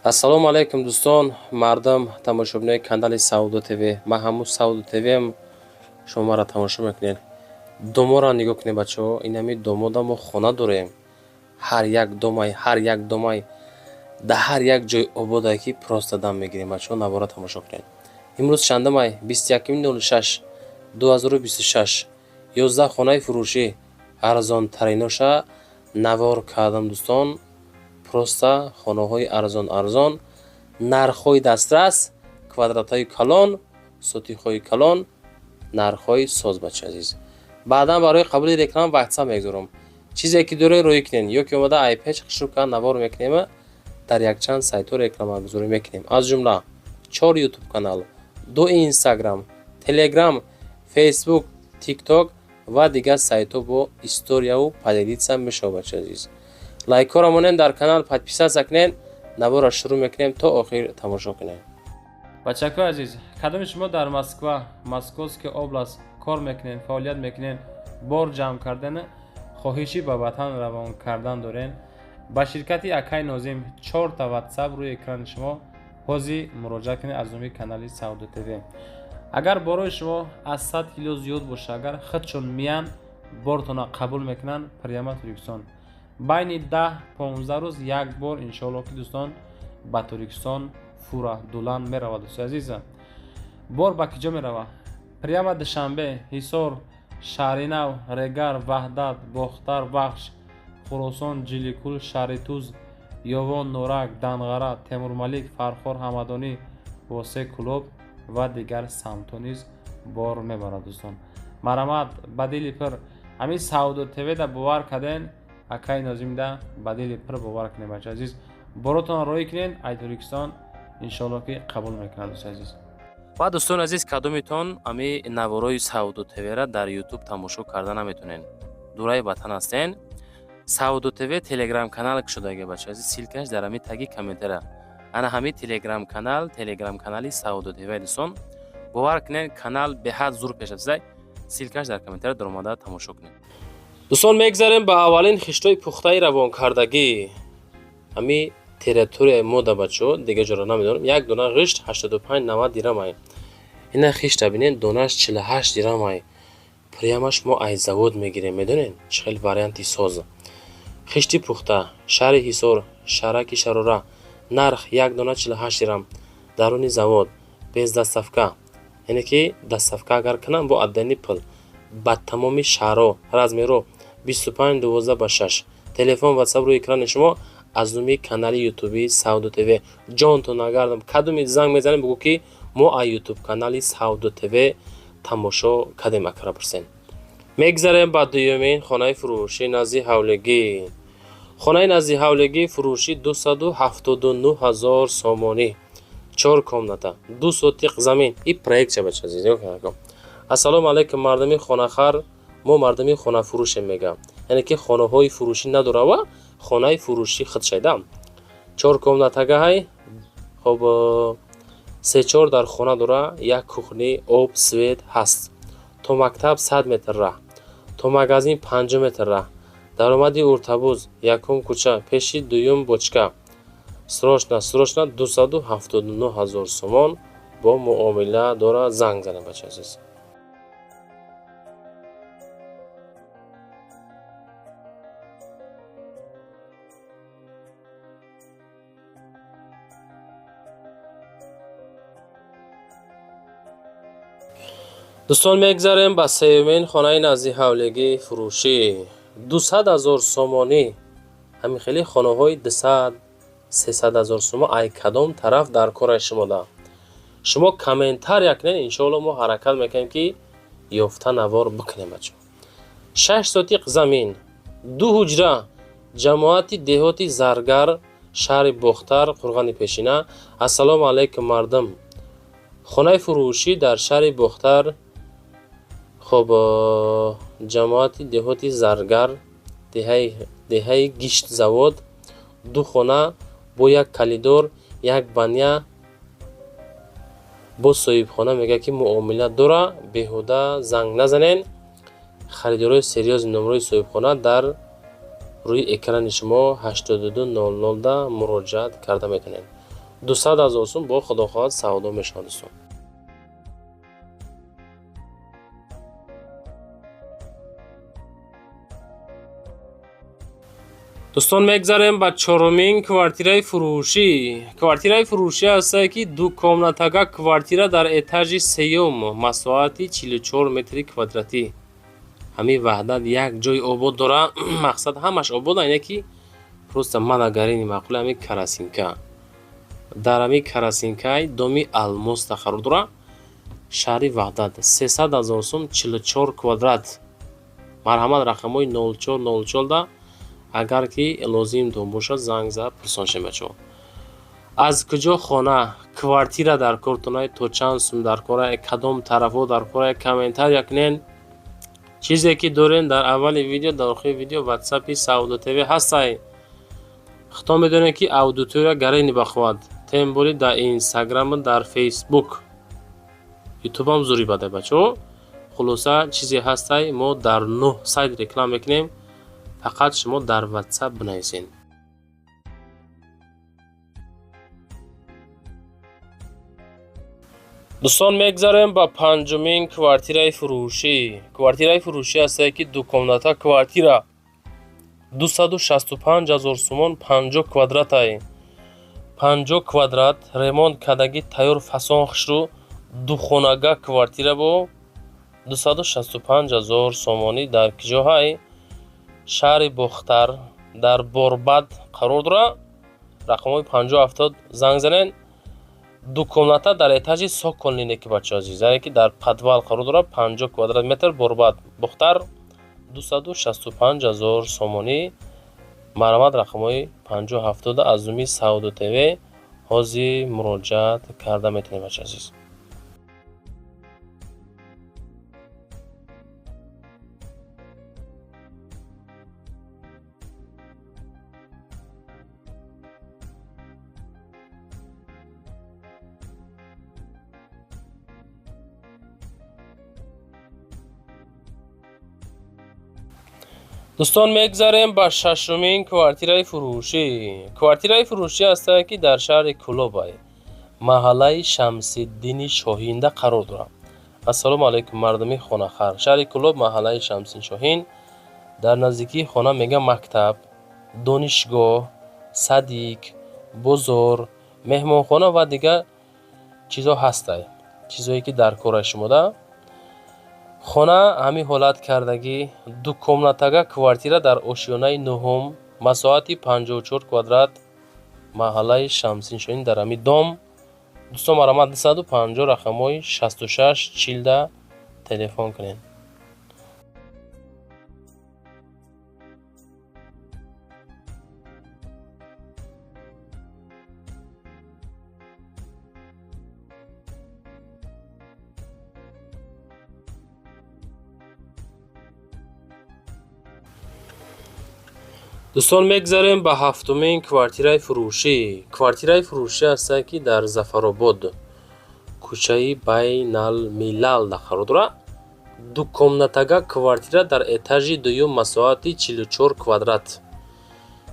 Ассалому алайкум, дӯстон, мардам, тамошобинои канали Савдо ТВ. Ман ҳамун Савдо ТВм, шумо маро тамошо мекунед. Доморо нигоҳ кунед, бачаҳо. Инами домода мо хона дорем. Ҳар як домай, ҳар як домай, дар ҳар як ҷои ободае, ки просто дам мегирем. Бачаҳо, навора тамошо кунед. Имрӯз чандамай? 21.06.2026. 11 хонаи фурӯшӣ, арзонтариноша навор кардам, дӯстон. Просто хонаҳои арзон арзон, нархҳои дастрас, квадратҳои калон, сотихҳои калон, нархҳои соз, бача азиз. Баъдан барои қабули реклама ватсап мегузорам. Чизе ки доред, рӯй кунед ё ки омада айпеч хушрука навор мекунем, дар якчанд сайтҳо рекламагузорӣ мекунем, аз ҷумла чор ютуб канал, ду инстаграм, телеграм, фейсбук, тикток ва дигар сайтҳо. Бо историяву поделиться мешавад, бача азиз. Лайкҳоро монем, дар канал подписаться кунед. Наворро шурӯъ мекунем, то охир тамошо кунем. Бачакҳои азиз, кадоми шумо дар Москва, Московский область кор мекунед, фаъолият мекунед, бор ҷамъ кардан, хоҳишӣ ба ватан равон кардан дорен, ба ширкати акай Нозим, чорта ватсап рӯи экрани шумо, ҳозир муроҷиат кунед. Аз номи канали Савдо ТВ, агар борои шумо аз 100 кило зиёд боша, агар худшон миян, бортона қабул мекунанд, прямо Тоҷикистон байни 10-15 рӯз як бор, иншоалло, ки дӯстон, ба Тоҷикистон фура дулан меравад. Дӯстои азиза, бор ба киҷо меравад? Прямо Душанбе, Ҳисор, Шаҳринав, Регар, Ваҳдат, Бохтар, Вахш, Хуросон, Ҷиликул, Шаҳритуз, Ёвон, Норак, Данғара, Темурмалик, Фархор, Ҳамадонӣ, Восе, Кӯлоб ва дигар самтҳо низ бор мебарад. Дӯстон, марҳамат, ба дили пир ҳамин Савдо ТВ-да бовар карден, акаи Нозимда ба дили пир бовар кунед. Бача азиз, боротонро роҳӣ кунед, ай Тоҷикистон иншоалло, ки қабул мекунад, дӯстои азиз. Ва дӯстони азиз, кадомитон ами наворои Савдо ТВ-ра дар ютуб тамошо карда наметонен, дураи ватан ҳастен, Савдо ТВ телеграм канал кушодаги, бача азиз. Ссылкаш дар ҳами таги комментара. Ана ҳами телеграм канал, телеграм канали Савдо ТВ. Дӯстон, бовар кунед, канал беҳад зур пеш рафтаи. Ссылкаш дар комментара, даромада тамошо кунед. Дӯстон, мегзарем ба аввалин хиштҳои пухтаи равонкардагӣ. Ҳами территорияи мо да, бачаҳо, дигар ҷоро намедонам. Як дона ғишт 85-90 дирамай. Ина хишта бинед, донаш 48 дирамай. Прямаш мо ай завод мегирем, медонед, чӣ хел варианти соз. Хишти пухта, шаҳри Ҳисор, шаҳраки Шарора, нарх як дона 48 дирам, даруни завод, без доставка, яъне ки доставка агар кунам, бо отдельный пул. Ба тамоми шаҳрҳо, размерҳо 25, 12 ба 6. Телефон, ватсап рӯи экрани шумо. Аз номи канали ютубии Савдо ТВ, ҷонтон нагардам, кадоми занг мезанем, бигӯ ки мо аз ютуб канали Савдо ТВ тамошо кардем, акара пурсем. Мегзарем ба дуюмин хонаи фурӯшӣ назди ҳавлигӣ. Хонаи назди ҳавлигӣ фурӯшӣ, 279 ҳазор сомонӣ, чор комната, 2 сотиқ замин и проектча. Бача азиз, ассалому алайкум, мардуми хонахар, мо мардуми хонафурӯшем, мегӯям, яъне ки хонаҳои фурӯшӣ надорава, хонаи фурӯшӣ худшайда. Чор комнатагаҳай, хоб, се-чор дар хона дора, як кухни, об, свет ҳаст. То мактаб 100 метр раҳ, то магазин 50 метр раҳ. Даромади Уртабуз, якум кӯча, пеши дуюм бочка. Срочно, срочно, 279 ҳазор сомон, бо муомила дора, занг занед, бача азиз. Дӯстон, мегзарем ба сеюмин хонаи назди ҳавлигӣ фурӯшӣ, 200 ҳазор сомонӣ. Ҳамин хели хонаҳои 200, 300 ҳазор сомон ай кадом тараф дар кораи шумода, шумо комментария кунед, иншоалло, мо ҳаракат мекунем, ки ёфта навор бикунем. Бачо, 6 сотиқ замин, ду ҳуҷра, ҷамоати деҳоти Заргар, шаҳри Бохтар, Қурғани Пешина. Ассалому алайкум, мардум, хонаи фурӯшӣ дар шаҳри Бохтар, хоб, ҷамоати деҳоти Заргар, деҳаи Гиштзавод, ду хона бо як коридор, як баня. Бо соҳибхона мегӯяд, ки муомила дора, беҳуда занг назанен. Харидорои серьёзный, номерои соҳибхона дар рӯи экрани шумо, 8200 да муроҷиат карда метавонед. 200 000 сум бо худо хоҳад савдо мешавад дӯстон. Дӯстон, мегзарем ба чорумин квартираи фурӯшӣ. Квартираи фурӯшӣ ҳастае, ки дукомнатага квартира дар этажи сеюм, масоҳати 44 метри квадратӣ. Ҳамин Ваҳдат як ҷои обод дора, мақсад ҳамаш обод, айне ки просто манагарини маъқули ҳамин Карасинка. Дар ҳамин Карасинкаи доми Алмос қарор дора, шаҳри Ваҳдат. 300 000 сум, 44 квадрат. Марҳамат, рақамҳои 0404 да агар ки лозимтон бошад, занг зада пурсон шем, бачаҳо. Аз куҷо хона, квартира дар кортонай, то чанд сум дар кора, кадом тарафҳо дар кора, комментария кунен. Чизе ки дорем дар аввали видео, дар охири видео ватсапи Савдо ТВ ҳастай. Худтон медонед, ки аудитория гарени бахувад, тем более дар Инстаграму дар Фейсбук, Ютубам зури бадай, бачаҳо. Хулоса, чизе ҳастай, мо дар 9 сайт реклама мекунем, фақат шумо дар ватсап бинависед. Дӯстон, мегзарем ба панҷумин квартираи фурӯшӣ. Квартираи фурӯшӣ ҳастае, ки дукомната квартира, 265 000 сомон, 50 квадратай. 50 квадрат, ремонт кардагӣ, тайёр, фасон, хушрӯ, духонага квартира бо 265 000 сомонӣ. Дар киҷоҳай? Шаҳри Бохтар, дар Борбад қарор дорад. Рақамҳои 5070 занг занед. Ду комната дар этажи цокольный, ки, бачаҳо азиз, яъне ки дар подвал қарор дорад. 50 квадрат метр, Борбад, Бохтар, 265 000 сомонӣ. Марҳамат, рақамҳои 5070 аз зуми Савдо ТВ ҳозир муроҷиат карда метавонед, бачаҳо азиз. Дӯстон, мегзарем ба шашумин квартираи фурӯшӣ. Квартираи фурӯшӣ ҳастае, ки дар шаҳри Кӯлобай, маҳаллаи Шамсиддини Шоҳинда қарор дорад. Ассалому алайкум, мардуми хонахар. Шаҳри Кӯлоб, маҳаллаи Шамсиддин Шоҳин. Дар наздикии хона мегӯям мактаб, донишгоҳ, садик, бозор, меҳмонхона ва дигар чизҳо ҳастай, чизҳое ки дар кораи шумода. Хона ҳамин ҳолат кардагӣ, дукомнатага квартира дар ошёнаи нуҳум, масоҳати 54 квадрат, маҳаллаи Шамсиддин Шоҳин, дар ҳамин дом. Дӯстон, марҳамат, 250 рақамҳои 66 40 телефон кунед. Дӯстон, мегзарем ба ҳафтумин квартираи фурӯшӣ. Квартираи фурӯшӣ ҳастае, ки дар Зафаробод, кӯчаи Байналмилал қарор дорад. Дукомнатага квартира дар этажи дуюм, масоҳати 44 квадрат.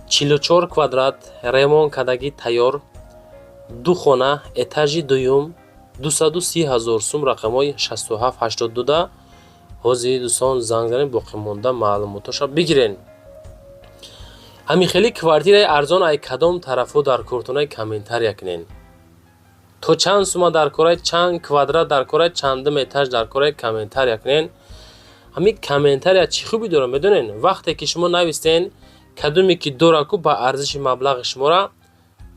44 квадрат, ремонт кардагӣ, тайёр, ду хона, этажи дуюм, 230 000 сум. Рақамҳои 67 82 да ҳозир, дӯстон, занг занед, боқимонда маълумотҳоша бигирен. Ҳамин хели квартираи арзон ай кадом тарафҳо дар кортонаи, комментария кунед. То чанд сума дар корай, чанд квадрат дар корай, чандум этаж дар корай, комментария кунед. Ҳамин комментария чӣ хуби дорад, медонед? Вақте ки шумо навистен, кадоме ки дораку ба арзиши маблағи шумора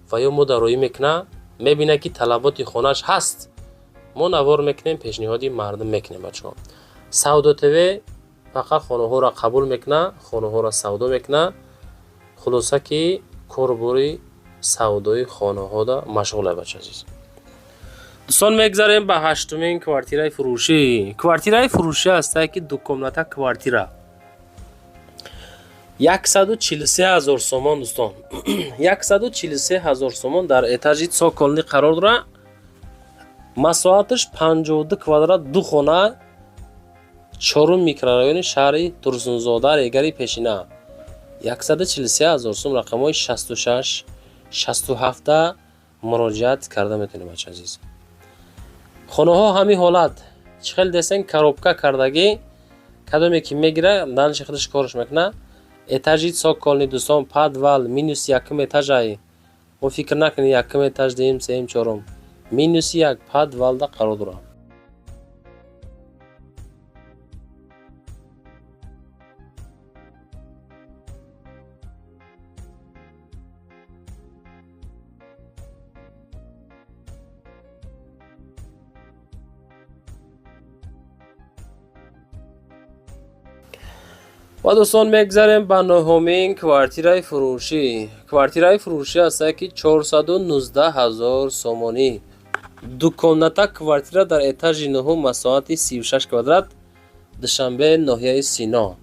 ва ё мо дароӣ мекуна, мебинад, ки талаботи хонааш ҳаст, мо навор мекунем, пешниҳоди мардум мекунем. Бачаҳо, Савдо ТВ фақат хонаҳоро қабул мекуна, хонаҳоро савдо мекуна. Хулоса, ки корбори савдои хонаҳода машғула, бача азиз. Дӯстон, мегзарем ба ҳаштумин квартираи фурӯшӣ. Квартираи фурӯшӣ ҳастае, ки дукомната квартира, 143 000 сомон. Дӯстон, 143 000 сомон, дар этажи цокольный қарор дорад, масоҳаташ 52 квадрат, ду хона, чорум микрорайони шаҳри Турсунзода, Регари пешина, 143 000 сум. Рақамҳои 66 67 Муроҷиат карда метавонем, бача азиз. Хонаҳо ҳамин ҳолат чӣ хел десен, коробка кардагӣ, кадоме ки мегира, дальше худаш корш мекуна. Этажи цокольный, дӯстон, подвал минус якум этажай. Мо фикр накунед, якум этаж, дуюм, сеюм, чорум, минуси як, подвалда қарор дорад. Ва, дӯстон, мегзарем ба нӯҳумин квартираи фурӯшӣ. Квартираи фурӯшӣ ҳастае, ки 419 ҳазор сомонӣ, двухкомната квартира дар этажи нӯҳум, масоҳати 36 квадрат, Душанбе, ноҳияи Сино,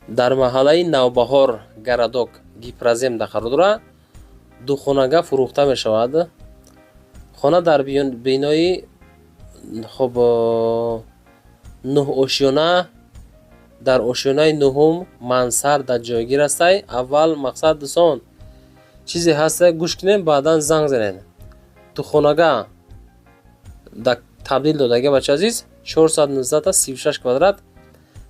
дар маҳаллаи Навбаҳор, городок Гипроземда қарор дорад. Духонага фурӯхта мешавад. Хона дар бинои, хоб, нӯҳошёна, дар ошёнаи нӯҳум, мансарда ҷойгир ҳастай. Аввал мақсад, дӯстон, чизе ҳаста, гӯш кунем, баъдан занг занед. Духонага табдил додага, бача азиз, 419 36 квадрат.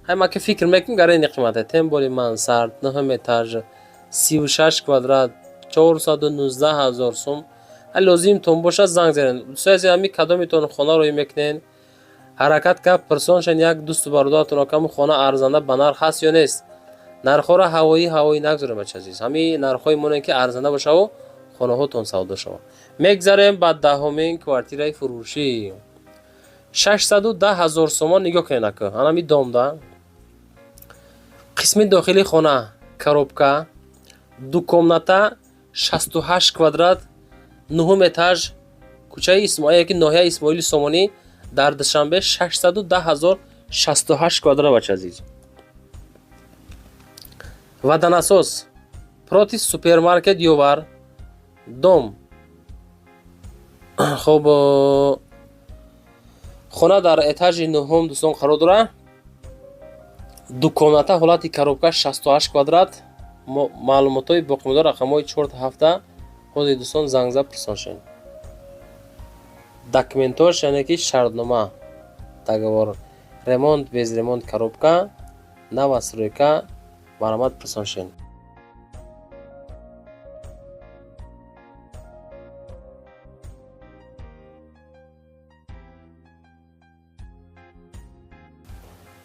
Ҳай, ма ки фикр мекунем, гарени қимате, тем более мансард, нӯҳум этаж, 36 квадрат, 419 ҳазор сум. Ҳай, лозимтон бошад, занг занед. Дӯстои азиз, ҳами кадомитон хона рӯй мекунед, ҳаракат кард, пурсон шен як дӯсту бародаратон, каму хона арзанда ба нарх ҳаст ё нест. Нархҳоро ҳавоӣ ҳавоӣ нагзорем, бача азиз. Ҳамин нархҳои монем, ки арзанда бошаву хонаҳотон савдо шавад. Мегзарем ба даҳумин квартираи фурӯшӣ, 610 ҳазор сомон. Нигоҳ кунед, ака, анами домда қисми дохили хона коробка, двухкомната, 68 квадрат, нуҳум этаж, кӯчаи Исмоил, ки ноҳияи Исмоили Сомонӣ, дар Душанбе, 610 ҳазор, 68 квадрат, бача азиз. Водонасос, против супермаркет Ёвар дом. Хоб, хона дар этажи нуҳум, дӯстон, қарор дорад. Двухкомната, ҳолати коробка, 68 квадрат. Маълумотҳои боқимонда рақамҳои чорта ҳафта. Ҳозир, дӯстон, зангза пурсон шавед. Документош, яъне ки шартнома, договор, ремонт, без ремонт, коробка, новостройка. Марҳамат, пурсон шавед.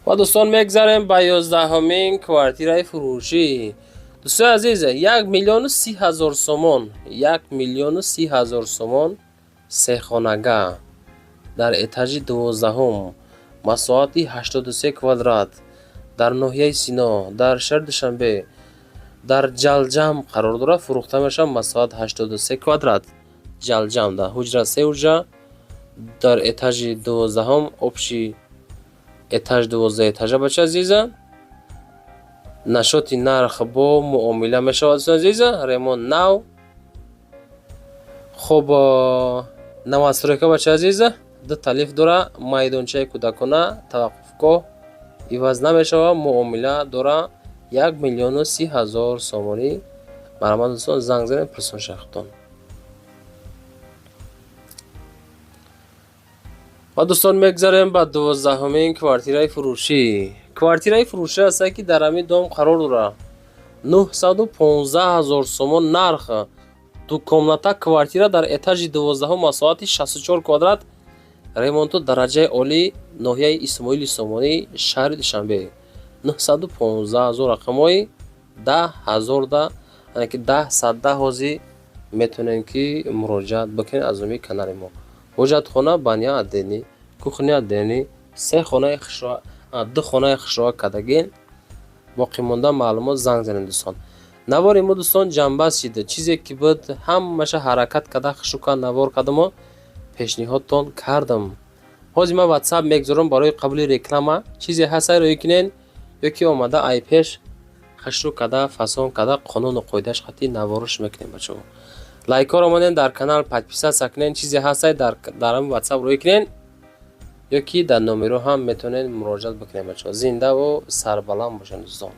Ва, дӯстон, мегзарем ба 11-ҳумин квартираи фурӯшӣ. Дӯстони азиз, 1 030 000 сомон, 1 030 000 сомон, сехонага дар этажи 12-ҳум, масоҳати 83 квадрат, дар ноҳияи Сино, дар шаҳри Душанбе, дар Ҷалҷам қарор дорад, фурӯхта мешавад. Масоҳат 83 квадрат, Ҷалҷамда, ҳуҷра, се ҳуҷра, дар этажи 12-ҳум, общий этаж 12 этажа. Бача азиза, насчёти нарх бо муомила мешавад, дӯстони азиза. Ремонт нав, хоб, новостройка, бача азиза, ду лифт дора, майдончаи кӯдакона, таваққуфгоҳ, иваз намешавад, муомила дора. 1 030 000 сомонӣ. Марҳамат, дӯстон, занг занед, пурсон шахтон. Ва, дӯстон, мегзарем ба 12-ҳумин квартираи фурӯшӣ. Квартираи фурӯшӣ ҳастае, ки дар ҳамин дом қарор дорад, 915 000 сомон нарх, двухкомната квартира дар этажи 12-ҳум, масоҳати 64 квадрат, ремонту дараҷаи олӣ, ноҳияи Исмоили Сомонӣ, шаҳри Душанбе, 915 000, рақамҳои даҳ ҳазорда, яъне ки даҳ садда. Ҳозир метавонем, ки муроҷиат бикунед аз номи канали мо. Ҳоҷатхона, баня отдельный, кухня отдельный, се хонаи хушро, ду хонаи хушроа кардагин. Боқимонда маълумот занг занед, дӯстон. Навори мо, дӯстон, ҷамъбаст шида. Чизе ки буд, ҳамаша ҳаракат карда, хушука навор кардаму пешниҳодтон кардам. Ҳозир ман Ватсап мегузорам барои қабули реклама. Чизе ҳаста, рӯй кунед ё ки омада, ай пеш хушрӯ карда, фасон карда, қонуну қоидааш қатъи навориш мекунем. Бачаҳо, лайкҳоро монед, дар канал подписаться кунед. Чизе ҳастай, дар ҳамин Ватсап рӯй кунед ё ки дар номерҳо ҳам метавонед муроҷиат бикунед. Бачаҳо, зиндаву сарбаланд бошед, дӯстон.